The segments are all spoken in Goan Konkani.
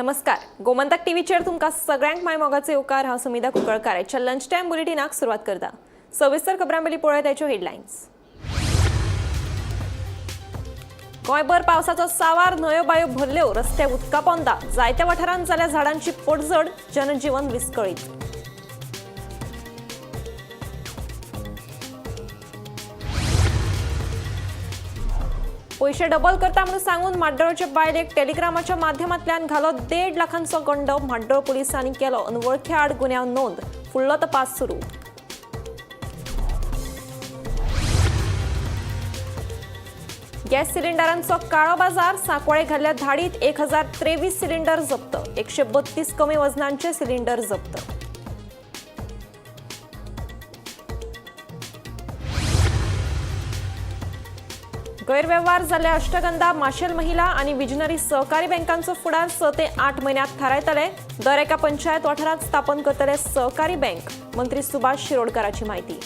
नमस्कार, गोमंतक टीव्हीचेर तुमकां सगळ्यांक माय मोगाचो येवकार. हांव सुमिता कुंकळकार. आयच्या लंच टायम बुलेटिनाक सुरवात करता. सविस्तर खबरां पयलीं पळोवया ताच्यो हेडलायन्स. गोंयभर पावसाचो सावार, न्हंयो बायो भरल्यो, रस्ते उदका पोंदा, जायत्या वाठारांत जाल्या झाडांची पडझड, जनजीवन विस्कळीत. पयशे डबल करता म्हणून सांगून म्हाड्डोळचे बायलेक टेलिग्रामाच्या माध्यमांतल्यान घालो 1.5 लाखांचो गंडो. म्हाड्डोळ पुलिसांनी केलो अनवळख्या आड गुन्यांव नोंद, फुडलो तपास सुरू. गॅस सिलिंडरांचो काळो बाजार, सांकवाळे घाल्ल्या धाडीत 1023 सिलिंडर जप्त, 132 कमी वजनांचे सिलिंडर जप्त. गैरव्यवहार जाल्ल्या अष्टगंधा, माशेल महिला आणि विजनरी सहकारी बँकांचो फुडार 6 ते 8 म्हयन्यांत थारायतले. दर एका पंचायत वाठारांत स्थापन करतले सहकारी बँक, मंत्री सुभाष शिरोडकाराची माहिती.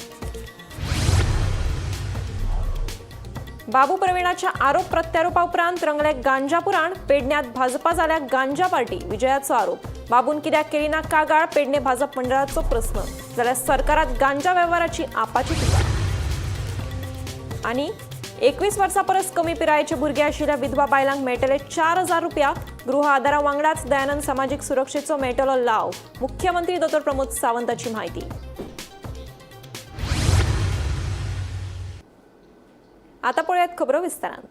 बाबू प्रवीणाच्या आरोप प्रत्यारोपा उपरांत रंगले गांजा पुराण. पेडण्यात भाजपा जाल्या गांजा पार्टी, विजयाचो आरोप. बाबून कित्याक केली ना कागाळ, पेडणे भाजप मंडळाचो प्रस्न. जाल्यार सरकारात गांजा वेव्हाराची आपाची टिका. आणि 21 वर्सां परस कमी पिरायेचे भुरगे आशिल्ल्या विधवा बायलांक मेळटले 4000 रुपया. गृह आदारा वांगडाच दयानंद सामाजीक सुरक्षेचो मेळटलो लाव, मुख्यमंत्री दोतोर प्रमोद सावंताची माहिती. आता पळयात खबरो विस्तारान.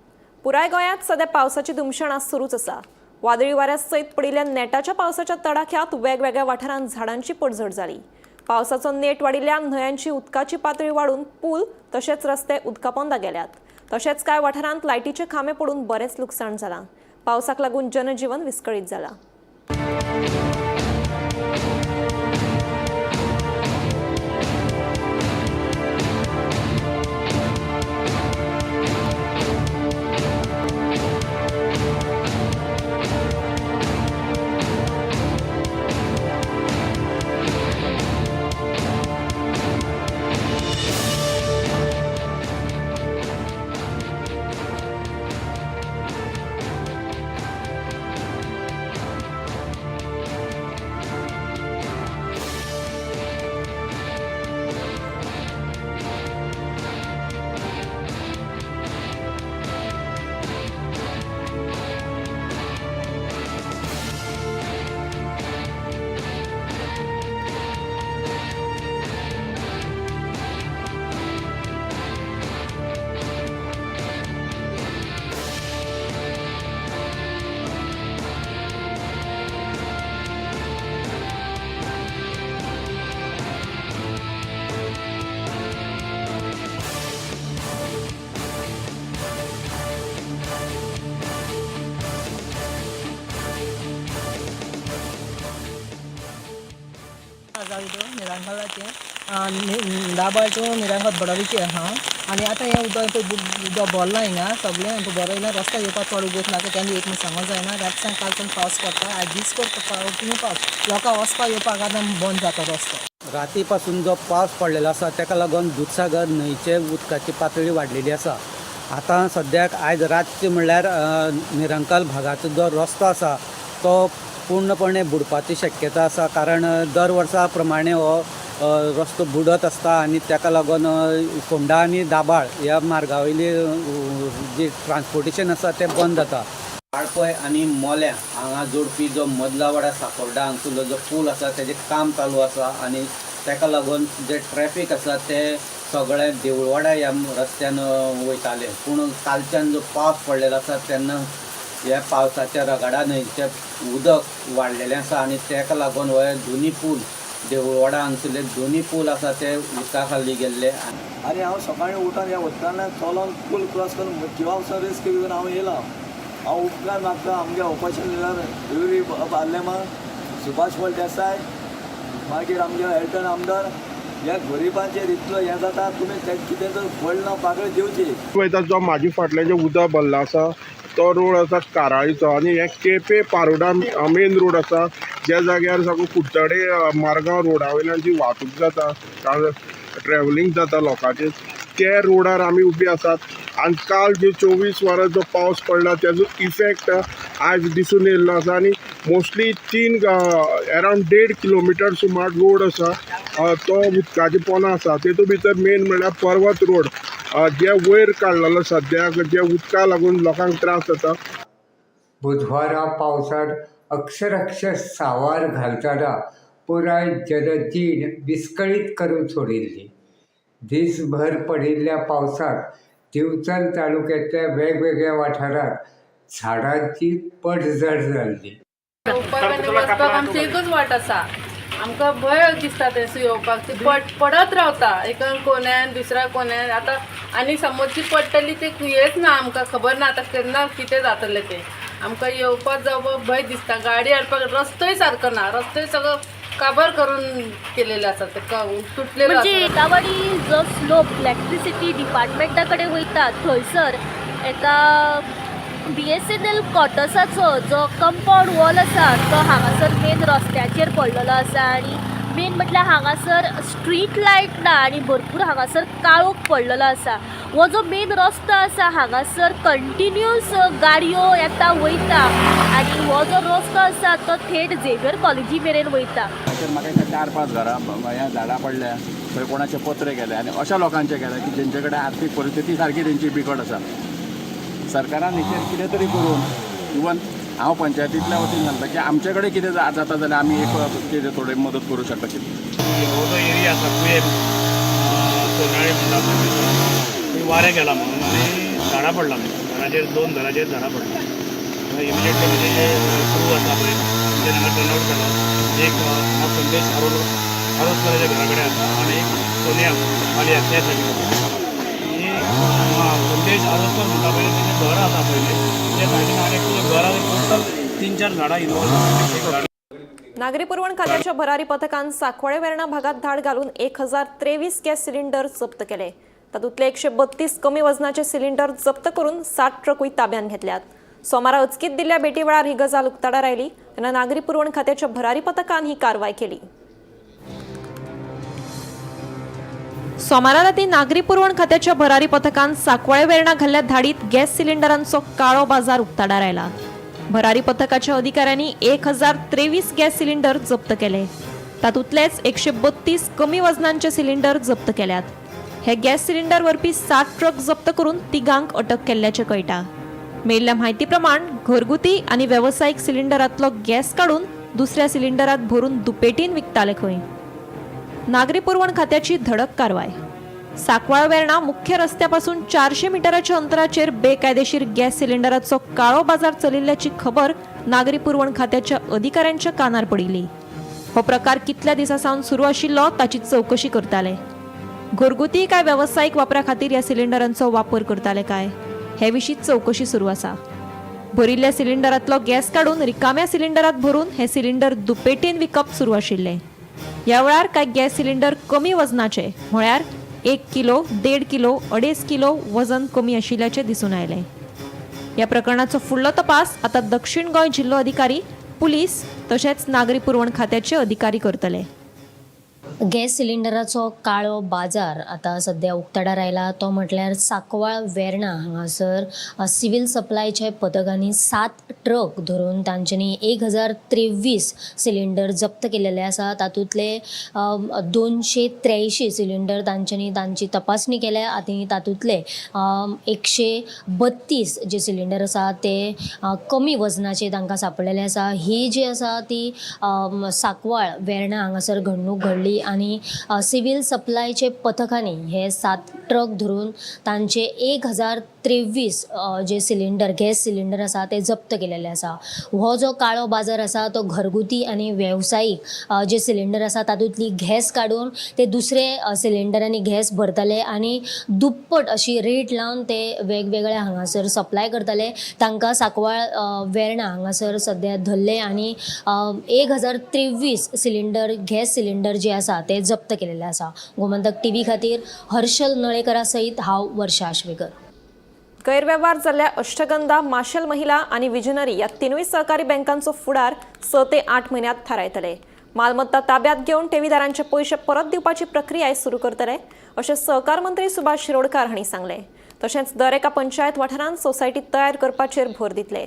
पुराय गोंयांत सध्या पावसाची धुमशणां सुरूच आसा. वादळी वाऱ्या सयत पडिल्ल्या नेटाच्या पावसाच्या तडाख्यात वेगवेगळ्या वाठारांत झाडांची पडझड जाली. पावसाचो नेट वाडिल्ल्यान न्हंयांची उदकाची पातळी वाडून पूल तशेंच रस्ते उदका पोंदा गेल्यात. तशेंच कांय वाठारांत लायटीचे खांबे पडून बरेंच लुकसाण जालां. पावसाक लागून जनजीवन विस्कळीत जालां. जावं दाबाळ टू निरांकत बडोलीचे आहा आनी आतां हें उदक पळय, उदक भरलां हिंगा सगळें बरो येयला. रस्तो येवपाक चड उगोत नाका केन्ना एक सांगो जायना. रातच्यान कालच्यान पावस पडटा, आयज दीसभर कंटिन्यू पावस. लोकां वचपाक येवपाक आतां बंद जाता रस्तो. राती पासून जो पावस पडलेलो आसा ताका लागून दुदसागर न्हंयचे उदकाची पातळी वाडलेली आसा. आतां सद्याक आयज रातचे म्हणल्यार निरंकाल भागाचो जो रस्तो आसा तो पूर्णपणे बुडपाची शक्यता आसा, कारण दर वर्सा प्रमाणे हो रस्तो बुडत आसता आनी ताका लागून फोंडा आनी दाबाळ ह्या मार्गा वयली जी ट्रान्सपोर्टेशन आसा तें बंद जाता. वाळपय आनी मोल्या हांगा जोडपी जो मदलावाडा साकोर्डा हांगसरलो जो पूल आसा तेजें काम चालू आसा आनी ताका लागून जे ट्रॅफीक आसा ते सगळे देवळवाडा ह्या रस्त्यान वयताले. पूण कालच्यान जो पावस पडलेलो आसा तेन्ना ह्या पावसाच्या रगाडा न्हंयचें उदक वाडलेलें आसा आनी ताका लागून हे दोनी पूल, देवळवाडा हांगसरले दोनी पूल आसा ते उदका खाली गेल्ले. आनी हांव सकाळीं उठून ह्या उदकांतल्यान चलोन पूल क्रॉस करून जिवा वचून रिस्क घेवन हांव येयला. हांव उपकार मागता आमगे ऑपोजिशन लिडर युरी बार्लेमा, सुभाष फळदेसाय, मागीर आमगे एल्टन आमदार. ह्या गरिबांचेर इतलो हें जाता, तुमी तें कितें तर पडलां पाकळी दिवची. पळयता जो म्हाजे फाटल्यान जें उदक भरलां आसा तो रोड आसा काराळीचो आनी हे केपें पारोडा मेन रोड आसा, ज्या जाग्यार सामको कुडचडे मारगांव रोडा वयल्यान जी वाहतूक जाता, ट्रॅव्हलिंग जाता लोकांचें, त्या रोडार आमी उबी आसात. आनी काल जे 24 वरां जो पावस पडला तेजो इफेक्ट आयज दिसून येयल्लो आसा आनी मोस्टली 3 अरावंड 1.5 किलोमिटर सुमार रोड आसा तो उदकाचे पोंदा आसा. तेतूंत भितर मेन म्हणल्यार पर्वत रोड जे वयर काडलेलो सद्याक जे उदका लागून लोकांक त्रास जाता. बुधवारा पावसान अक्षरशः सांवार घालतना पुराय जनजीण विस्कळीत करून सोडिल्ली. दीसभर पडिल्ल्या पावसांत दिवचल तालुक्यांतल्या वेगवेगळ्या वाठारांत झाडांची पडझड जाल्ली. येवपाक आनी वचपाक आमची एकूच वाट आसा. आमकां भंय दिसता थंयसर येवपाक. ती पडत रावता एका कोन्यान दुसऱ्या कोन्यान. आतां आनी समज ती पडटली ते हेच ना, आमकां खबर ना आतां केन्ना कितें जातलें तें. आमकां येवपाक जावपाक भंय दिसता. गाडी हाडपाक रस्तोय सारको ना, रस्तोय सगळो काबार करून केलेले आसा, ते तुटलेलो म्हणजे आसा. एकावाडी जो स्लोप इलेक्ट्रिसिटी डिपार्टमेंटा कडेन वयता थंयसर एका BSNL क्वॉर्टर्साचो जो कंपावंड वॉल आसा तो हांगासर मेन रस्त्याचेर पडलेलो आसा आनी मेन म्हटल्यार हांगासर स्ट्रीट लायट ना आनी भरपूर हांगासर काळोख पडलेलो आसा. हो जो मेन रस्तो आसा हांगासर कंटिन्यूस गाडयो येता वयता आनी हो जो रस्तो आसा तो थेट झेवियर कॉलेजी मेरेन वयता. ताचेर म्हाका दिसता 4-5 घरां ह्या झाडां पडल्या, थंय कोणाचे पत्रे गेले आनी अशा लोकांचे गेले की जेंचे कडेन आर्थीक परिस्थिती सारकी तेंची बिकट आसा. सरकारान हेचेर कितें तरी करून इवन हांव पंचायतींतल्या वतीन सांगता की आमचे कडेन कितें जाता जाल्यार आमी एक कितें थोडी मदत करूं शकता. हो जो एरिया आसा कुयेम सोनाळी म्हणटा थंय वारें गेलां म्हणून आनी झाडां पडलां, घराचेर 2 घराचेर झाडां पडलां. इमिजिएटली म्हणजे जे क्रू आसा पळय तेंच्यानी हांगा टर्न आवट केलो. एक हांगा संदेश आरोसकराच्या घरा कडेन आसा आनी एक सोनिया मालिया त्या सायडीन आसा. आनी संदेश आरोसकर म्हणटा पळय तेजें घर आसा पयलें त्या सायडीन आनी एक तुजें घर आसा. टोटल 3-4 झाडां इनवॉल्व आसा. नागरी पुरवण खात्याच्या भरारी पथकान सांकवाळे वेर्णा भागात धाड घालून 1023 गॅस सिलिंडर जप्त केले. तातूंतले 132 कमी वजनाचे सिलिंडर जप्त करून 7 ट्रकूय ताब्यात घेतल्यात. सोमारा अचकीत दिल्ल्या भेटी वेळार ही गजाल उक्ताडार आयली तेन्ना नागरी पुरवण खात्याच्या भरारी पथकान ही कारवाय केली. सोमारा राती नागरी पुरवण खात्याच्या भरारी पथकान सांकवाळे वेर्णा घाल्ल्या धाडीत गॅस सिलिंडरांचो काळो बाजार उक्ताडार आयला. भरारी पथकाच्या अधिकाऱ्यांनी 1023 गॅस सिलिंडर जप्त केले. तातूंतलेच 132 कमी वजनांचे सिलिंडर जप्त केल्यात. हे गॅस सिलिंडर व्हरपी 7 ट्रक जप्त करून तिगांक अटक केल्ल्याचें कळटा. मेळिल्ल्या म्हायती प्रमाण घरगुती आनी वेवसायीक सिलिंडरांतलो गॅस काडून दुसऱ्या सिलिंडरात भरून दुपेटीन विकताले खंय. नागरी पुरवण खात्याची धडक कारवाय. सांकवाळ वेर्णा मुख्य रस्त्यापासून 400 मिटराच्या अंतराचेर बेकायदेशीर गॅस सिलिंडराचो काळो बाजार चलिल्ल्याची खबर नागरी पुरवण खात्याच्या अधिकाऱ्यांच्या कानार पडिल्ली. हो प्रकार कितल्या दिसां सावन सुरू आशिल्लो ताची चवकशी करताले. घरगुती काय वेवसायीक वापरा खातीर ह्या सिलिंडरांचो वापर करताले काय हे विशीं चवकशी सुरू आसा. भरिल्ल्या सिलिंडरांतलो गॅस काडून रिकाम्या सिलिंडरात भरून हे सिलिंडर दुपेटीन विकप सुरू आशिल्लें. ह्या वेळार कांय गॅस सिलिंडर कमी वजनाचे म्हळ्यार 1 किलो, 1.5 किलो, 2.5 किलो वजन कमी आशिल्ल्याचें दिसून आयलें. ह्या प्रकरणाचो फुडलो तपास आतां दक्षिण गोंय जिल्लो अधिकारी, पुलीस तशेंच नागरी पुरवण खात्याचे अधिकारी करतले. गॅस सिलिंडराचो काळो बाजार आतां सद्या उक्ताडार आयला तो म्हटल्यार सांकवाळ वेर्णा हांगासर सिव्हील सप्लायच्या पथकांनी 7 ट्रक धरून तांच्यांनी 1023 सिलिंडर जप्त केलेले आसा. तातूंतले 283 सिलिंडर तांच्यांनी तांची तपासणी केल्या आनी तातूंतले 132 जे सिलिंडर आसा ते कमी वजनाचे तांकां सांपडलेले आसा. ही जी आसा ती सांकवाळ वेर्णा हांगासर घडणूक घडली आनी सिव्हील सप्लायचे पथकांनी हे 7 ट्रक धरून तांचे 1023 जे सिलिंडर गॅस सिलिंडर आसा ते जप्त केलेले आसा. हो जो काळो बाजार आसा तो घरगुती आनी वेवसायीक जे सिलिंडर आसा तातूंतली गॅस काडून ते दुसरे सिलिंडरांनी गॅस भरताले आनी दुप्पट अशी रेट लावन ते वेगवेगळ्या हांगासर सप्लाय करताले. तांकां सांकवाळ वेर्णा हांगासर सद्या धरले आनी 1023 सिलिंडर गॅस सिलिंडर जे आसा ते जप्त केलेले आसा. गोमंतक टीव्ही खातीर हर्षल नळेकरा सहित हांव वर्षा आश्वेकर. गैरवेव्हार जाल्ल्या अष्टगंधा, माशेल महिला आनी विजनरी ह्या 3 सहकारी बँकांचो फुडार 6 ते 8 म्हयन्यांत थारायतले. मालमत्ता ताब्यात घेवन ठेवीदारांचे पयशे परत दिवपाची प्रक्रियाय सुरू करतले अशें सहकार मंत्री सुभाष शिरोडकार हांणी सांगलें. तशेंच दर एका पंचायत वाठारांत सोसायटी तयार करपाचेर भर दितले.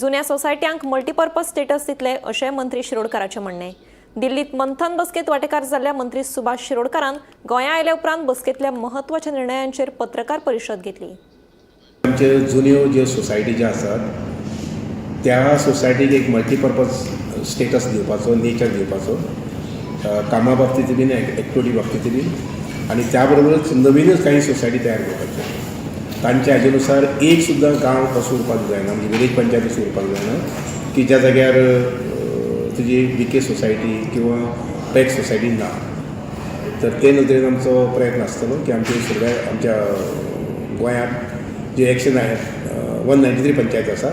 जुन्या सोसायट्यांक मल्टीपर्पज स्टेटस दितले अशें मंत्री शिरोडकाराचें म्हणणें. दिल्लीत मंथन बसकेत वांटेकार जाल्ल्या मंत्री सुभाष शिरोडकारान गोंया आयले उपरांत बसकेंतल्या महत्वाच्या निर्णयांचेर पत्रकार परिशद घेतली. आमचे जुन्यो ज्यो सोसायटी ज्यो आसात त्या सोसायटीक एक मल्टीपर्पज स्टेटस दिवपाचो, नेचर दिवपाचो, कामा बाबतींत बीन, एक्टिविटी बाबतींत बीन, आनी त्या बरोबरच नवीनच काही सोसायटी तयार करपाच्यो. तांच्या हाजे नुसार एक सुद्दां गांव असो उरपाक जायना, म्हणजे विलेज पंचायत असो उरपाक जायना की ज्या जाग्यार तुजी बी के सोसायटी किंवा पॅक सोसायटी ना. तर ते नदरेन आमचो प्रयत्न आसतलो की आमचे सगळ्या आमच्या गोंयांत जे एकशे 193 पंचायत आसा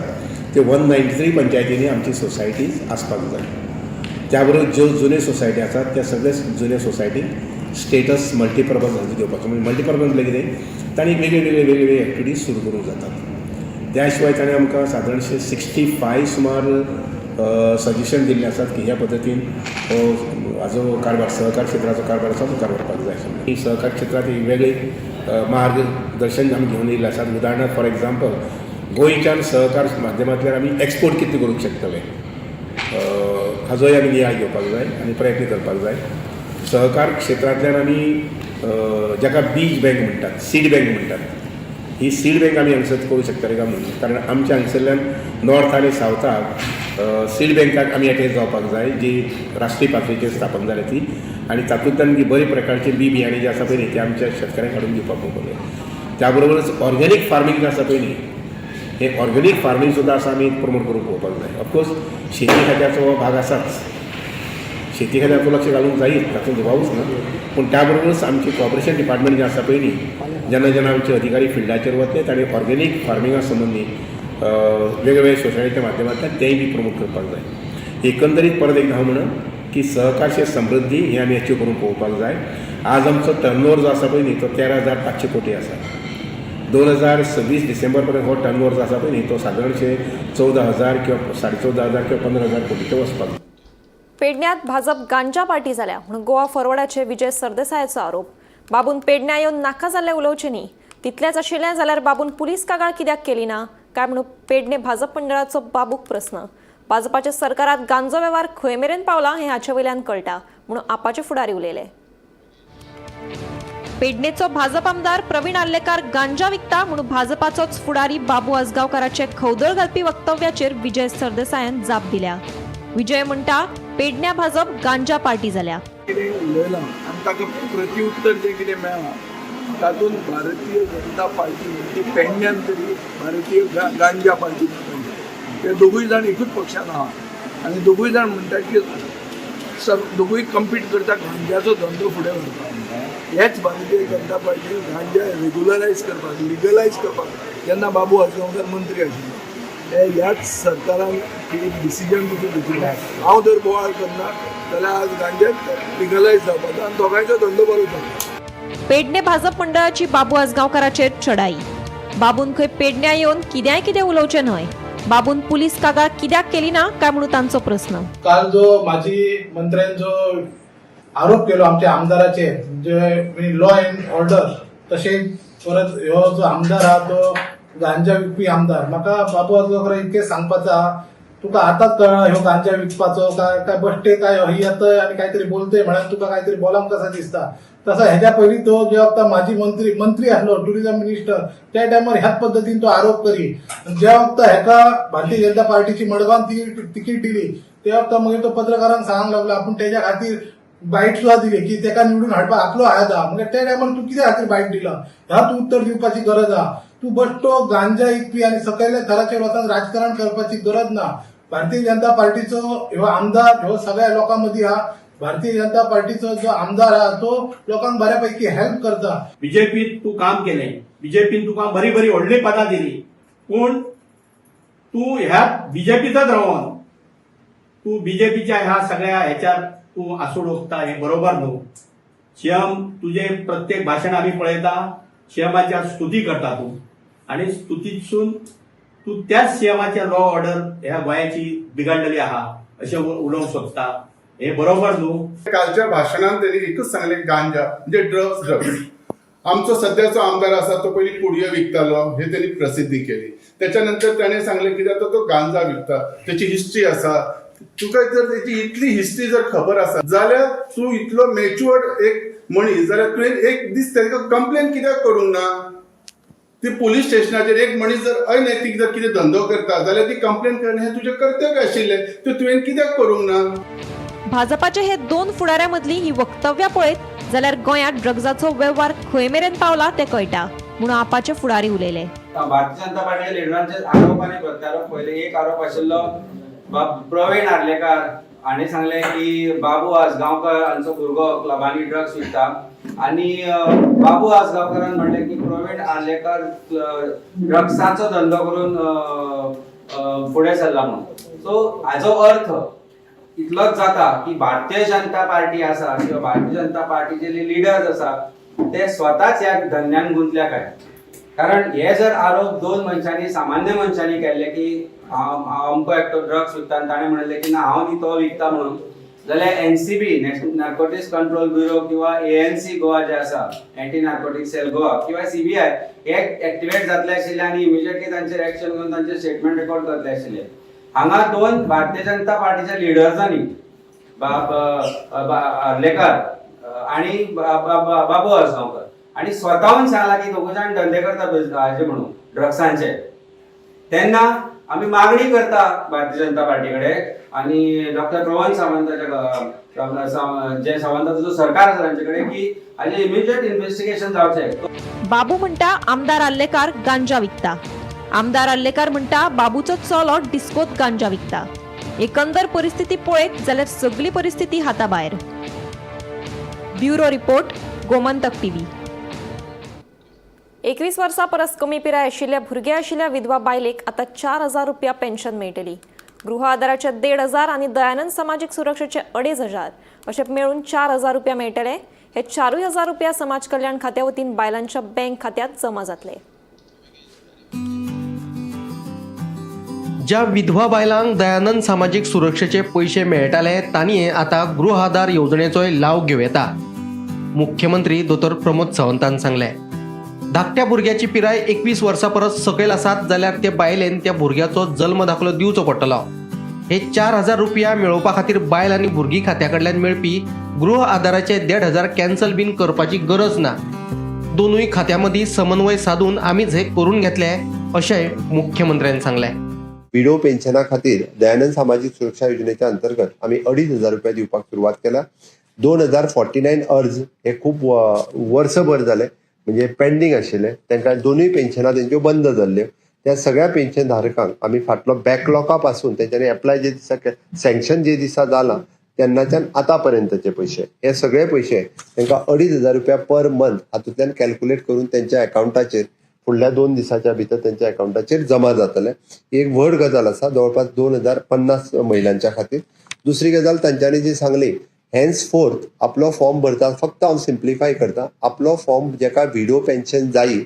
त्यो 193 पंचायतींनी आमची सोसायटीज आसपाक जाय. त्या बरोबर ज्यो जुन्यो सोसायटी आसात त्या सगळ्या जुन्या सोसायटींक स्टेटस मल्टीपर्पज हाजो दिवपाचो. म्हणजे मल्टीपर्पज म्हळ्यार कितें, तांणी वेगळे वेगळे वेगळे वेगळे एक्टिविटीज सुरू करूंक जातात. त्या शिवाय ताणें आमकां सादारणशे 65 सुमार सजेशन दिल्ले आसात की ह्या पद्दतीन हो हाजो कारभार, सहकार क्षेत्राचो कारभार आसा तो कारभार जाय आशिल्लो. सहकार क्षेत्रांत एक वेगळी मार्गदर्शन आमी घेवन येयल्ले आसात. उदाहरणार्थ, फॉर एग्जाम्पल, गोंयच्यान सहकार माध्यमांतल्यान आमी एक्सपोर्ट कितले करूंक शकतले हाजोय आमी नियाळ घेवपाक जाय आनी प्रयत्न करपाक जाय. सहकार क्षेत्रांतल्यान आमी जाका बीज बँक म्हणटात, सीड बँक म्हणटात, ही सीड बँक आमी हांगसर करूंक शकतले काय म्हणून, कारण आमच्या हांगसरल्यान नॉर्थ आनी सावथाक सीड बँकाक आमी एटॅच जावपाक जाय, जी राष्ट्रीय पातळीचेर स्थापन जाल्या ती, आनी तातूंतल्यान जी बरी प्रकारची बी बियाणी जी आसा पळय न्ही ती आमच्या शेतकऱ्यांक हाडून दिवपाक पळोवपाक जाय. त्या बरोबरच ऑर्गेनीक फार्मींग जें आसा पळय न्ही, हें ऑर्गेनीक फार्मींग सुद्दां आसा आमी प्रमोट करूंक पळोवपाक जाय. ऑफकोर्स शेती खात्याचो हो भाग आसाच, शेती खात्याचो लक्ष घालूंक जायच, तातूंत दुबावूच ना, पूण त्या बरोबरच आमची कॉपरेशन डिपार्टमेंट जें आसा पळय न्ही, जेन्ना जेन्ना आमचे अधिकारी फिल्डाचेर वतले तांणी ऑर्गेनीक फार्मिंगा संबंदी वेगवेगळ्या सोसायटीच्या माध्यमांतल्यान तेंय बी प्रमोट करपाक जाय. एकंदरीत परत एकदां हांव म्हणन की सहकारशे समृद्धी हें आमी अचीव करूंक पळोवपाक जाय. आज आमचो टर्नओवर जो आसा पळय न्ही तो 13,500 कोटी आसा. 2026 डिसेंबर पर्यंत हो टर्नओवर जो आसा पळय न्ही तो सादारणशे 14,000 किंवा 14,500 किंवा 15,000 कोटीचे वचपाक. पेडण्यात भाजप गांजा पार्टी जाल्या म्हणून गोवा फॉरवर्डाचे विजय सरदेसायाचो आरोप. बाबून पेडण्या येवन नाका जाल्लें उलोवचें न्ही, तितलेंच आशिल्लें जाल्यार बाबून पुलीस कागाळ कित्याक केली ना काय म्हणून पेडणे भाजप मंडळाचो बाबूक प्रस्न. भाजपाच्या सरकारात गांजो वेव्हार खंय मेरेन पावला हें हाचे वयल्यान कळटा म्हणून आपाचे फुडारी उलयले. पेडणेचो भाजप आमदार प्रवीण आर्लेकार गांजा विकता म्हणून भाजपाचोच फुडारी बाबू आजगांवकाराचे खवदळ घालपी वक्तव्याचेर विजय सरदेसायान जाप दिल्या. विजय म्हणटा पेडण्या भाजप गांजा पार्टी जाल्या. कितें उलयलां आनी ताका प्रतिउत्तर जें कितें मेळ्ळां तातूंत भारतीय जनता पार्टी ती पेडण्यान तरी भारतीय गांजा पार्टी म्हणटा. ते दोगूय जाण एकूच पक्षान आहा आनी दोगूय जाण म्हणटा की दोगूय कम्पीट करता गांजाचो धंदो फुडें व्हरपाक. हेच भारतीय जनता पार्टी गांजा रेगुलरायज करपाक, लिगलायज करपाक जेन्ना बाबू आजगांवकार मंत्री आशिल्ले ते ह्याच सरकारान एक डिसिजन पसून घेतिल्लें, हांव जर बोवाळ करना जाल्यार आज गांजा लिगलायज जावपाचो आनी दोगांयचो धंदो बरो जाता. पेडणे भाजप मंडळाची बाबू आजगांवकाराचेर चढाई. बाबून खंय पेडण्या येवन कित्याय कितें उलोवचें न्हय, बाबून पुलीस कागाळ कित्याक केली ना काय म्हणून तांचो प्रस्न. काल जो माजी मंत्र्यान जो आरोप केलो आमच्या आमदाराचेर, जे लॉ अँड ऑर्डर, तशेंच परत ह्यो जो आमदार आहा तो गांजा विकपी आमदार, म्हाका बाबू आजगांवकार इतकें सांगपाचो आहा, तुका आतांच कळ्ळा ह्यो गांजा विकपाचो काय काय बश्टे काय ही येतय आनी काहीतरी बोलतय म्हळ्यार तुका काहीतरी बोलांक कसा दिसता. तसो हेज्या पयलीं तो जे वखता माजी मंत्री मंत्री आसलो, टुरिझम मिनिस्टर, त्या टायमार ह्याच पद्दतीन तो आरोप करी. ज्या वखता हेका भारतीय जनता पार्टीची मडगांव तिकीट दिली त्या वखता मागीर तो पत्रकारांक सांगूंक लागलो आपूण तेज्या खातीर बायट सुद्दां दिली की तेका निवडून हाडपाक आपलो हात आहा. म्हणजे त्या टायमार तूं कित्या खातीर बायट दिला ह्या तूं उत्तर दिवपाची गरज आहा. तूं बश्टो गांजा विकपी आनी सकयल्या थराचेर वचून राजकारण करपाची गरज ना. भारतीय जनता पार्टीचो ह्यो आमदार ह्यो सगळ्या लोकां मदीं आहा. भारतीय जनता पार्टीचो जो आमदार आहा तो लोकांक बऱ्या पैकी हेल्प करता. बीजेपीत तूं काम केलें, बीजेपीन तुका बरी बरी व्हडली पदां दिली, पूण तूं ह्या बीजेपीतच रावन तूं बीजेपीच्या ह्या सगळ्या ह्याच्यात तूं आसूड ओंकता हें बरोबर न्हू. सीएम तुजें प्रत्येक भाशण आमी पळयता, सीएमाच्या स्तुती करता तूं आनी स्तुतीसून तूं त्याच सीएमाच्या लॉ ऑर्डर ह्या गोंयाची बिगडलेली आहा अशें उलोवंक सोदता, हें बरोबर न्हू. कालच्या भाशणात त्यांनी एकच सांगले, गांजा म्हणजे ड्रग्स ड्रग्स. आमचो सद्याचो आमदार आसा तो पयलीं पुडयो विकतालो हे त्यांनी प्रसिद्धी केली. त्याच्या नंतर त्याने सांगले की आता तो गांजा विकता, त्याची हिस्ट्री आसा. तुका जर त्याची इतली हिस्ट्री जर खबर आसा जाल्यार तूं इतलो मॅच्युअर्ड एक मनीस जाल्यार तुवें एक दीस ताका कंप्लेन कित्याक करूंक ना? ती पोलीस स्टेशनाचेर एक मनीस जर अनैतीक जर कितें धंदो करता जाल्यार ती कंप्लेन करणें हें तुजें कर्तव्य आशिल्लें, तें तुवें कित्याक करूंक ना? भाजपाचे हे दोन फुडाऱ्यां मदलीं ही वक्तव्यां पळयत जाल्यार गोंयांत ड्रग्जाचो वेव्हार खंय मेरेन पावला तें कळटा म्हणून आपाचे फुडारी उलयले. भारतीय जनता पार्टीच्या लिडरांचे आरोप आनी प्रत्यारोप. पयले एक आरोप आशिल्लो प्रवीण आर्लेकार हांणी सांगलें की बाबू आजगांवकर हांचो भुरगो क्लबांनी ड्रग्स विकता आनी बाबू आजगांवकरान म्हणलें की प्रवीण आर्लेकर ड्रग्साचो धंदो करून फुडें सरला म्हणून. सो हाजो अर्थ इतलोच जाता की भारतीय जनता पार्टी आसा किंवा भारतीय जनता पार्टीचे जे लिडर्स आसा ते स्वताच ह्या धंद्यान गुंतल्या काय? कारण हे जर आरोप दोन मनशांनी, सामान्य मनशांनी केल्ले की हांव अमको एकटो ड्रग्स विकता आनी ताणें म्हणलें की ना हांव न्ही तो विकता म्हणून, जाल्यार NCB, national narcotics control bureau किंवा एएनसी गोवा जे आसा, एंटी नार्कोटिक्स सेल गोवा किंवा सीबीआय हे एक्टिवेट जातले आशिल्ले आनी इमिजिएटली तांचेर एक्शन घेवन तांचे स्टेटमेंट रेकॉर्ड करतले आशिल्ले. हांगा दोन भारतीय जनता पार्टीच्या लिडर्सांनी, बाब आर्लेकर आनी बाबू आजगांवकर, आनी स्वताहून सांगला की दोगूय जाण धंदे करता हाजे म्हणून ड्रग्सांचे. तेन्ना आमी मागणी करता भारतीय जनता पार्टी कडेन आनी डॉक्टर प्रमोद सावंताच्या जे सावंताचो जो सरकार आसा तांचे कडेन की हाजें इमिजिएट इन्व्हेस्टिगेशन जावचें. बाबू म्हणटा आमदार आर्लेकार गांजा विकता. आमदार आर्लेकार म्हणटा बाबूचो चलो डिस्कोत गांजा विकता. एकंदर परिस्थिती पळयत जाल्यार सगली परिस्थिती हाता भायर. Bureau report, Gomantak TV. 21 वर्सां परस कमी पिराय आशिल्ल्या भुरगे आशिल्ल्या विधवा बायलेक आतां 4,000 रुपया पेन्शन मेळटली. गृह आदाराचे 1,500 आनी दयानंद समाजीक सुरक्षेचे 2,500 अशें मेळून 4,000 रुपया मेळटले. हे 4,000 रुपया समाज कल्याण खात्या वतीन बायलांच्या बँक खात्यात जमा जातले. ज्या विधवा बायलांक दयानंद सामाजीक सुरक्षेचे पयशे मेळटाले तांणी आतां गृह आधार येवजणेचोय लाव घेवं येता, मुख्यमंत्री दोतोर प्रमोद सावंतान सांगलें. धाकट्या भुरग्याची पिराय 21 वर्सां परस सकयल आसात जाल्यार ते बायलेन त्या भुरग्याचो जल्म दाखलो दिवचो पडटलो. हे 4,000 रुपया मेळोवपा खातीर बायल आनी भुरगीं खात्या कडल्यान मेळपी गृह आधाराचे 1,500 कॅन्सल बीन करपाची गरज ना. दोनूय खात्यां मदीं समन्वय सादून आमीच हे करून घेतले अशेंय मुख्यमंत्र्यान सांगलें. विडो पेन्शना खातीर दयानंद सामाजीक सुरक्षा योजनेच्या अंतर्गत आमी 2,500 रुपया दिवपाक सुरवात केला. 2,049 अर्ज हे खूब वर्सभर जाले म्हणजे पेंडींग आशिल्ले, तांकां दोनूय पेन्शनां तेंच्यो बंद जाल्ल्यो. त्या सगळ्या पेन्शन धारकांक आमी फाटलो बॅकलॉगा पासून तेंच्यांनी एप्लाय जे दिसा सँक्शन जे दिसा जाला तेन्नाच्यान आतां पर्यंतचे पयशे हे सगळे पयशे तांकां 2,500 रुपया पर मंथ हातूंतल्यान कॅल्कुलेट करून तेंच्या एकावंटाचेर फुडल्या 2 दिसाच्या भितर तेंच्या एकावंटाचेर जमा जातले. ही एक व्हड गजाल आसा जवळपास 2,050 महिलांच्या खातीर. दुसरी गजाल तांच्यांनी जी सांगली, हेन्स फोर्थ आपलो फॉर्म भरता, फक्त हांव सिम्प्लिफाय करता, आपलो फॉर्म जेका विडो पेन्शन जायी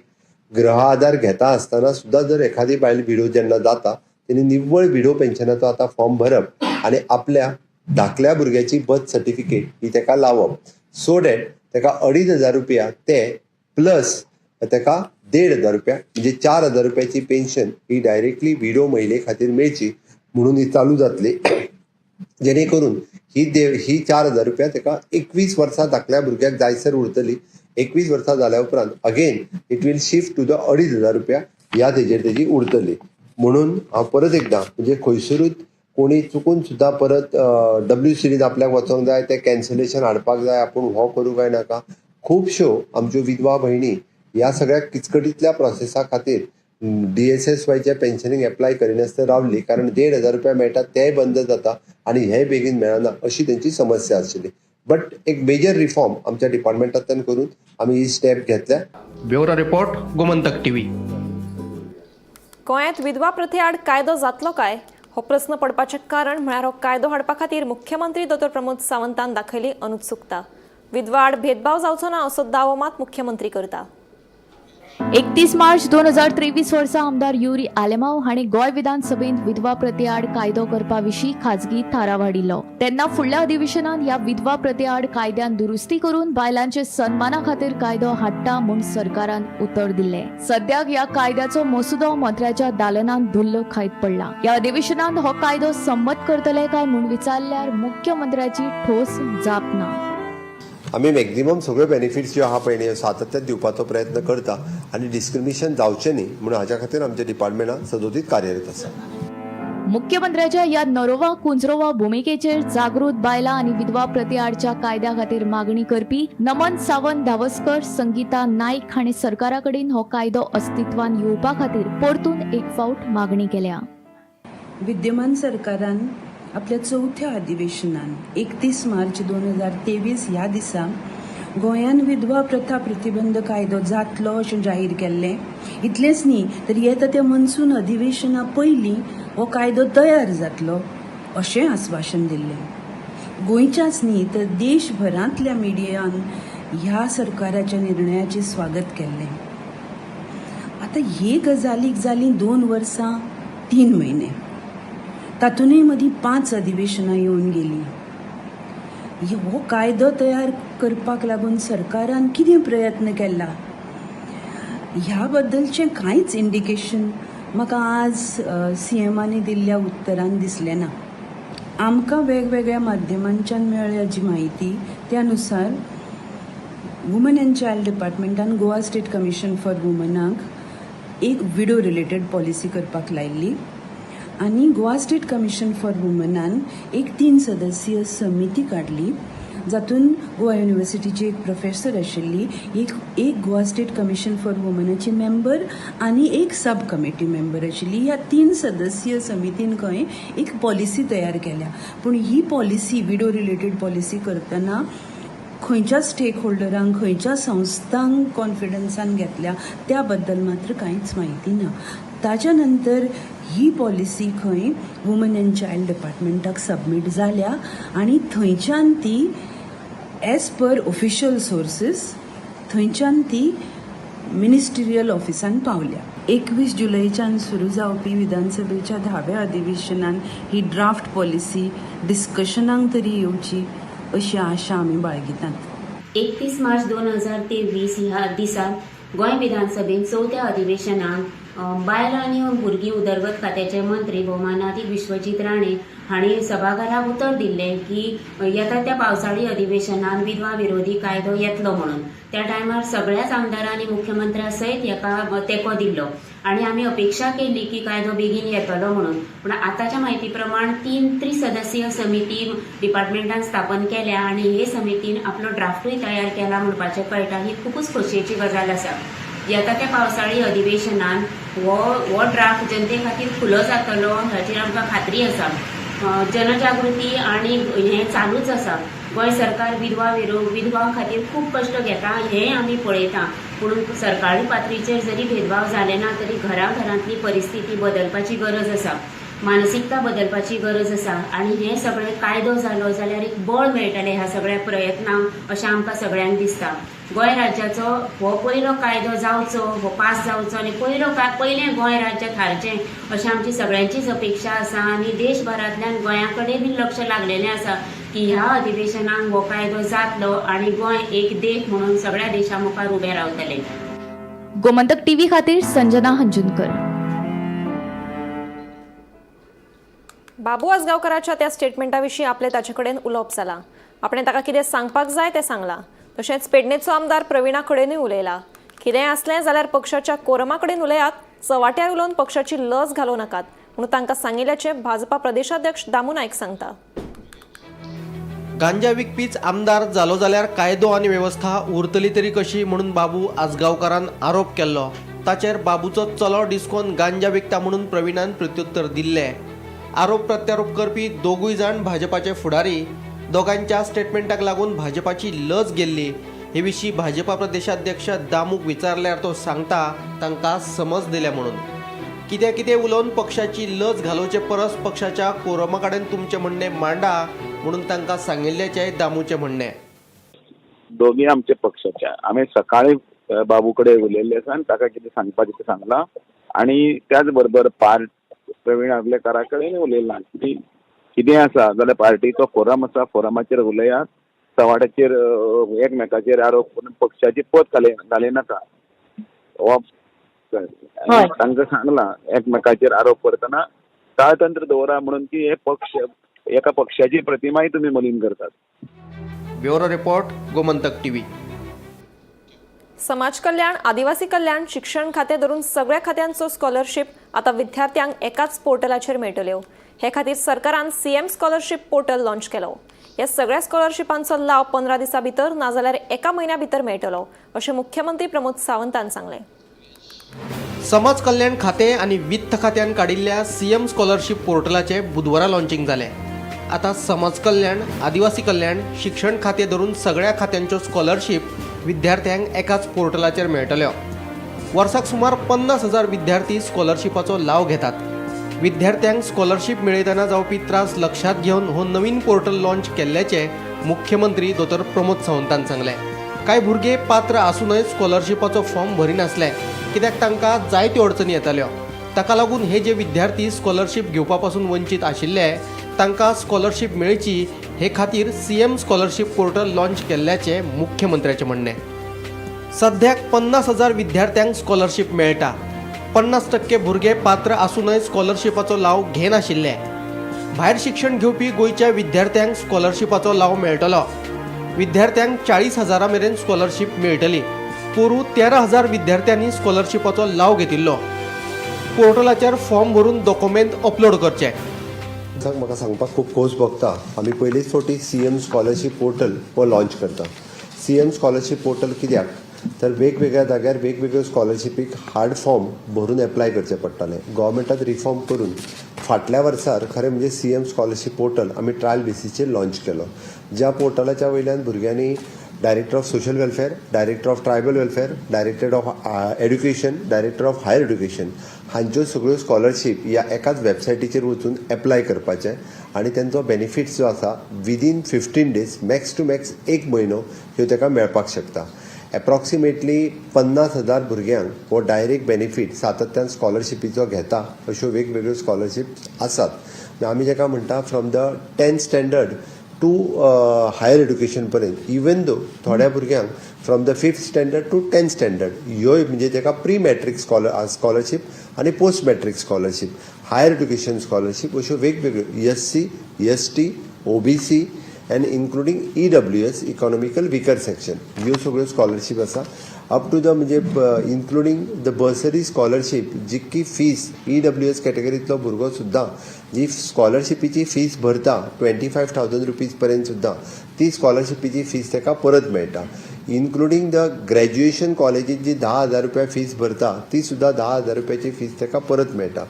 गृह आधार घेता आसतना सुद्दां जर एखादी बायल विडो जेन्ना जाता तेणी निव्वळ विडो पेन्शनाचो आतां फॉर्म भरप आनी आपल्या धाकल्या भुरग्याची बर्थ सर्टिफिकेट ही तेका लावप, सो that तेका 2,500 रुपया ते प्लस तेका 1,500 रुपया म्हणजे 4,000 रुपयाची पेन्शन ही डायरेक्टली विडो महिले खातीर मेळची म्हणून ही चालू जातली, जेणे करून ही 4,000 रुपया तेका 21 वर्सां धाकल्या भुरग्याक जायसर उरतली. 21 वर्सां जाल्या उपरांत again it will shift to the 2,500 रुपया ह्या तेजेर तेजी उरतली. म्हणून हांव परत एकदां म्हणजे खंयसरूच कोणी चुकून सुद्दां परत डब्ल्यू सिरीज आपल्याक वचोंक जाय, तें कॅन्सलेशन हाडपाक जाय, आपूण हो करूं काय नाका, खुबश्यो आमच्यो विधवा भयणी ह्या सगळ्या किचकटींतल्या प्रोसेसा खातीर DSSYच्या पेन्शनीक एप्लाय करिनासतना रावली, कारण 1,500 रुपया मेळटा तेय बंद जाता आनी हेय बेगीन मेळना अशी तेंची समस्या आशिल्ली. बट एक मेजर रिफॉर्म आमच्या डिपार्टमेंटांतल्यान करून आमी ही स्टेप घेतल्या. Bureau report, Gomantak TV. गोंयांत विधवा प्रथे आड कायदो जातलो काय हो प्रस्न पडपाचें कारण म्हळ्यार हो कायदो हाडपा खातीर मुख्यमंत्री दोतोर प्रमोद सावंतान दाखयली अनुत्सुकता. विधवा आड भेदभाव जावचो ना असो दावो मात मुख्यमंत्री करता. 31 मार्च 2023 वर्सा आमदार युरी आलेमाव हांणी गोंय विधानसभेंत विधवा प्रथे आड कायदो करपा विशीं खाजगी थाराव हाडिल्लो. तेन्ना फुडल्या अधिवेशनांत ह्या विधवा प्रथे आड कायद्यान दुरुस्ती करून बायलांचे सन्माना खातीर कायदो हाडटा म्हूण सरकारान उतर दिल्लें. सद्याक ह्या कायद्याचो मसुदो मंत्र्याच्या दालनांत धुल्ल खायत पडला. ह्या अधिवेशनांत हो कायदो संमत करतले काय म्हूण विचारल्यार मुख्यमंत्र्याची ठोस जाप ना. आमी मॅक्झिमम सगळ्यो बेनिफिट्स ज्यो आहा पळय न्ही सातत्यान दिवपाचो प्रयत्न करता आनी डिस्क्रिमिनेशन जावचें न्ही म्हणून हाज्या खातीर आमच्या डिपार्टमेंटान सदोदीत कार्यरत आसा. मुख्यमंत्र्याच्या ह्या नरोवा कुंजरोवा भुमिकेचेर जागृत बायलां आनी विधवा प्रथे आडच्या कायद्या खातीर मागणी करपी नमन सावंत धावस्कर, संगीता नाईक हांणी सरकारा कडेन हो कायदो अस्तित्वान येवपा खातीर परतून एक फावट मागणी केल्या. विद्यमान सरकारान आपल्या चवथ्या अधिवेशनान 31 मार्च 2023 ह्या दिसा गोंयान विधवा प्रथा प्रतिबंध कायदो जातलो अशें जाहीर केल्लें. इतलेंच न्ही तर येता त्या मनसून अधिवेशना पयलीं हो कायदो तयार जातलो अशें आस्वासन दिल्लें. गोंयच्याच न्ही तर देशभरांतल्या मिडियान ह्या सरकाराच्या निर्णयाचें स्वागत केल्लें. आतां हे गजालीक जालीं 2 वर्सां 3 म्हयने, तातूंतय मदीं 5 अधिवेशनां येवन गेलीं. हो कायदो तयार करपाक लागून सरकारान कितें प्रयत्न केला ह्या बद्दलचें कांयच इंडिकेशन म्हाका आज सीएमांनी दिल्ल्या उत्तरान दिसलें ना. आमकां वेगवेगळ्या माध्यमांच्यान मेळ्ळ्या जी म्हायती त्या नुसार वुमन एंड चायल्ड डिपार्टमेंटान गोवा स्टेट कमिशन फॉर वुमनाक एक विडो रिलेटेड पॉलिसी करपाक लायिल्ली आनी गोवा स्टेट कमिशन फॉर वुमनान एक 3 सदस्यीय समिती काडली जातून गोवा युनिवर्सिटीची एक प्रोफेसर आशिल्ली, एक गोवा स्टेट कमिशन फॉर वुमनाची मेंबर आनी एक सब कमिटी मेंबर आशिल्ली. ह्या 3 सदस्यीय समितीन खंय एक पॉलिसी तयार केल्या. पूण ही पॉलिसी विडो रिलेटेड पॉलिसी करतना खंयच्या स्टेक होल्डरांक, खंयच्या संस्थांक कॉन्फिडन्सान घेतल्या त्या बद्दल मात्र कांयच म्हायती ना. ताच्या नंतर ही पॉलिसी खंय वुमन एंड चायल्ड डिपार्टमेंटाक सबमीट जाल्या आनी थंयच्यान ती एज पर ऑफिशियल सोर्सीस थंयच्यान ती मिनिस्ट्रियल ऑफिसान पावल्या. 21 जुलयच्यान सुरू जावपी विधानसभेच्या 10व्या अधिवेशनान ही ड्राफ्ट पॉलिसी डिस्कशनाक तरी येवची अशी आशा आमी बाळगितात. 31 मार्च 2023 ह्या दिसा गोंय विधानसभेन चवथ्या अधिवेशनान बायलां आनी भुरगीं उदरगत खात्याचे मंत्री भोवमानादीक विश्वजीत राणे हांणी सभाघराक उतर दिल्लें की येता त्या पावसाळी अधिवेशनान विधवा विरोधी कायदो येतलो म्हणून. त्या टायमार सगळ्याच आमदारांनी मुख्यमंत्र्या सयत हेका तेंको दिल्लो आनी आमी अपेक्षा केल्ली की कायदो बेगीन येतलो म्हणून. पूण आतांच्या म्हायती प्रमाण 3 त्रिसदस्यीय समिती डिपार्टमेंटान स्थापन केल्या आनी हे समितीन आपलो ड्राफ्टूय तयार केला म्हणपाचें कळटा. ही खुबूच खोशयेची गजाल आसा. येता त्या पावसाळी अधिवेशनान हो ड्राफ्ट जनते खातीर खुलो जातलो हाचेर आमकां खात्री आसा. जनजागृती आनी हें चालूच आसा. गोंय सरकार विधवा खातीर खूब कश्ट घेता हें आमी पळयता. पूण सरकारी पातळीचेर जरी भेदभाव जाले ना तरी घराघरांतली परिस्थिती बदलपाची गरज आसा, मानसिकता बदलपाची गरज आसा आनी हें सगळें कायदो जालो जाल्यार एक बळ मेळटलें ह्या सगळ्या प्रयत्नांक अशें आमकां सगळ्यांक दिसता. गोंय राज्याचो हो पयलो कायदो जावचो, हो पास जावचो आनी पयलें गोंय राज्य थारचें अशें आमची सगळ्यांचीच अपेक्षा आसा आनी देशभरांतल्यान गोंया कडेन बी लक्ष लागलेलें आसा की ह्या अधिवेशनाक हो कायदो जातलो आनी गोंय एक देख म्हणून सगळ्या देशा मुखार उबें रावतलें. गोमंतक टीव्ही खातीर संजना हंजुनकर. बाबू आजगांवकराच्या त्या स्टेटमेंटा विशीं आपले ताचे कडेन उलोवप जालां. आपणें ताका कितें सांगपाक जाय तें सांगलां. तशेंच पेडणेचो आमदार प्रवीणा कडेनूय उलयला. कितेंय आसलें जाल्यार पक्षाच्या कोरमा कडेन उलयात, चवाट्यार उलोवन पक्षाची लज घालोवं नाकात म्हणून तांकां सांगिल्ल्याचें भाजपा प्रदेशाध्यक्ष दामू नायक सांगता. गांजा विकपीच आमदार जालो जाल्यार कायदो आनी वेवस्था उरतली तरी कशी म्हणून बाबू आजगांवकारान आरोप केल्लो. ताचेर बाबूचो चलो डिस्कोन गांजा विकता म्हणून प्रवीणान प्रत्युत्तर दिल्लें. आरोप प्रत्यारोप करपी दोगूय जाण भाजपाचे फुडारी. दोगांच्या स्टेटमेंटाक लागून भाजपाची लज गेल्ली. हे विशीं भाजपा प्रदेशाध्यक्ष दामूक विचारल्यार तो सांगता तांकां समज दिल्या म्हणून. कित्या कितें उलोवन पक्षाची लज घालोवचे परस पक्षाच्या कोरमा कडेन तुमचें म्हणणें मांडा म्हणून तांकां सांगिल्ल्याचें दामूचें म्हणणें. दोगी आमच्या पक्षाच्या आमी सकाळी बाबू कडेन उलयल्ले आसा आनी ताका कितें सांगपाचें तें सांगलां आनी त्याच बरोबर प्रवीण आर्लेकारा कडेन उलयलां की कितें आसा जाल्यार पार्टीचो फोरम आसा, फोरमाचेर उलयात, सवाट्याचेर एकमेकाचेर आरोप करून पक्षाची पत घालयनाका. तांकां सांगलां एकमेकाचेर आरोप करतना ताळतंत्र दवरा म्हणून की हे पक्ष एका पक्षाची प्रतिमाय तुमी मलीन करतात. Bureau report, Gomantak TV. समाज कल्याण, आदिवासी कल्याण, शिक्षण खातें धरून सगळ्या खात्यांचो स्कॉलरशीप आतां विद्यार्थ्यांक एकाच पोर्टलाचेर मेळटल्यो. हे खातीर सरकारान सीएम स्कॉलरशीप पोर्टल लॉन्च केलो. ह्या सगळ्या स्कॉलरशिपांचो लाव 15 दिसां भितर नाजाल्यार एका म्हयन्या भितर मेळटलो अशें मुख्यमंत्री प्रमोद सावंतान सांगलें. समाज कल्याण खातें आनी वित्त खात्यान काडिल्ल्या सीएम स्कॉलरशीप पोर्टलाचें बुधवारा लॉन्चिंग जालें. आतां समाज कल्याण, आदिवासी कल्याण, शिक्षण खातें धरून सगळ्या खात्यांच्यो स्कॉलरशीप विद्यार्थ्यांक एकाच पोर्टलाचेर मेळटल्यो. वर्साक सुमार 50,000 विद्यार्थी स्कॉलरशिपाचो लाव घेतात. विद्यार्थ्यांक स्कॉलरशीप मेळयतना जावपी त्रास लक्षांत घेवन हो नवीन पोर्टल लॉन्च केल्ल्याचें मुख्यमंत्री दोतोर प्रमोद सावंतान सांगलें. कांय भुरगे पात्र आसूनय स्कॉलरशिपाचो फॉर्म भरिनासले कित्याक तांकां जायत्यो अडचणी येताल्यो. ताका लागून हे जे विद्यार्थी स्कॉलरशीप घेवपा पासून वंचीत आशिल्ले तांकां स्कॉलरशीप मेळची हे खातीर सीएम स्कॉलरशीप पोर्टल लॉन्च केल्ल्याचें मुख्यमंत्र्याचें म्हणणें. सद्याक 50,000 विद्यार्थ्यांक स्कॉलरशीप मेळटा. 50% भुरगे पात्र आसूनय स्कॉलरशिपाचो लाव घेनाशिल्ले. भायर शिक्षण घेवपी गोंयच्या विद्यार्थ्यांक स्कॉलरशिपाचो लाव मेळटलो. विद्यार्थ्यांक 40,000 मेरेन स्कॉलरशीप मेळटली. पोरूं 13,000 विद्यार्थ्यांनी स्कॉलरशिपाचो लाव घेतिल्लो. पोर्टलाचेर फॉर्म भरून डॉक्युमेंट अपलोड करचे. म्हाका सांगपाक खूब खोस भोगता. आमी पयलीच फावटी सीएम स्कॉलरशीप पोर्टल हो लॉन्च करता. सीएम स्कॉलरशीप पोर्टल कित्याक तर वेगवेगळ्या जाग्यार वेगवेगळ्यो स्कॉलरशिपीक हार्ड फॉर्म भरून एप्लाय करचें पडटालें. गव्हर्मेंटान रिफॉर्म करून फाटल्या वर्सार खरें म्हणजे सीएम स्कॉलरशीप पोर्टल आमी ट्रायल बेसीसचेर लॉन्च केलो, ज्या पोर्टलाच्या वयल्यान भुरग्यांनी director of social welfare, director of tribal welfare, director of education, director of higher education हांच्यो सगळ्यो स्कॉलरशीप ह्या एकाच वेबसायटीचेर वचून एप्लाय करपाचें आनी तेंचो बेनिफिट्स जो आसा within 15 days max to max 1 म्हयनो ह्यो ताका मेळपाक शकता. एप्रॉक्सिमेटली 50,000 भुरग्यांक हो डायरेक्ट बेनिफीट सातत्यान स्कॉलरशिपीचो घेता अश्यो वेगवेगळ्यो स्कॉलरशीप आसात. आमी जाका म्हणटा from the 10th standard to higher education पर्यंत, इवन दो थोड्या भुरग्यांक from the 5th standard to 10th standard ह्यो म्हणजे ताका प्री मॅट्रीक स्कॉलरशीप आनी post matric scholarship, higher education scholarship अश्यो वेगवेगळ्यो SC, ST, OBC and including EWS economical weaker section ह्यो सगळ्यो स्कॉलरशीप आसा. अप टू the म्हणजे इन्क्लुडींग the bursary scholarship जितकी फीस EWS कॅटेगरींतलो भुरगो सुद्दां जी स्कॉलरशिपीची फीस भरता 25,000 रुपीज पर्यंत सुद्दां ती स्कॉलरशिपीची फीस ताका परत मेळटा. इन्क्लुडींग the graduation कॉलेजीत जी 10,000 रुपया फीस भरता ती सुद्दां 10,000 रुपयाची फीस ताका परत मेळटा.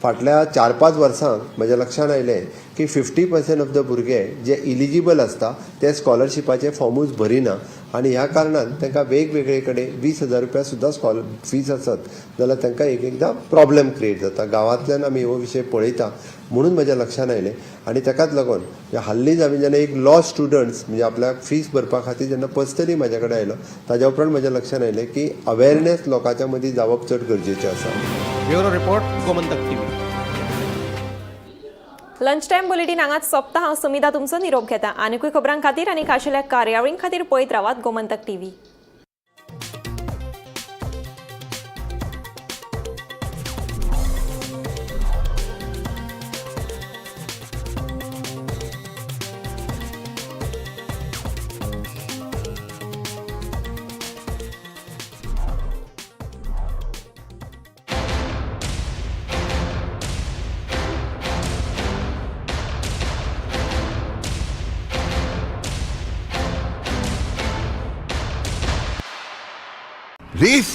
फाटल्या 4-5 वर्सांक म्हज्या लक्षांत आयलें की 50% ऑफ the भुरगे जे इलिजिबल आसता ते स्कॉलरशिपाचे फॉर्मूच भरिना आनी ह्या कारणान तांकां वेगवेगळे कडेन 20,000 रुपया सुद्दां फीस आसत जाल्यार तांकां एक एकदां प्रॉब्लम क्रिएट जाता. गांवांतल्यान आमी हो विशय पळयता म्हणून म्हज्या लक्षांत आयलें आनी ताकाच लागून हाल्लीच आमी जेन्ना एक लॉ स्टुडंट्स म्हणजे आपल्याक फीस भरपा खातीर जेन्ना पर्सनली म्हाज्या कडेन आयलो ताज्या उपरांत म्हज्या लक्षांत आयलें की अवेरनेस लोकांच्या मदीं जावप चड गरजेचें आसा. Bureau report, Gomantak TV. Lunch time bulletin हांगाच सोंपता. हांव सुमिता तुमचो निरोप घेता. आनिकूय खबरां खातीर आनी खाशेल्या कार्यावळीं खातीर पळयत रावात Gomantak TV. This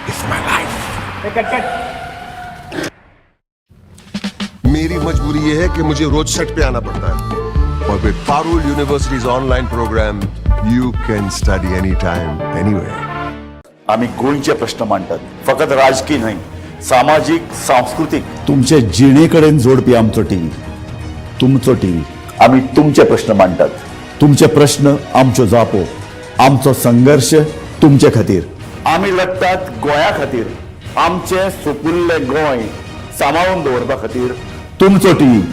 is my life. मेरी मजबूरी ये है कि मुझे रोज सेट पे आना पड़ता है और with Parul University's online program, you can study anytime, anywhere. आम्ही गोंयचे प्रश्न मांडटात, फकत राजकीय न्हय, सामाजीक, सांस्कृतीक, तुमचे जिणे कडेन जोडपी आमचो टीव्ही, तुमचो टीव्ही. आम्ही तुमचे प्रश्न मांडटात, तुमचे प्रश्न आमच्यो जापो, आमचो संघर्श तुमचे खातीर. आमी लडटात गोंया खातीर, आमचें सुपुल्लें गोंय सांबाळून दवरपा खातीर. तुमचो टीव्ही.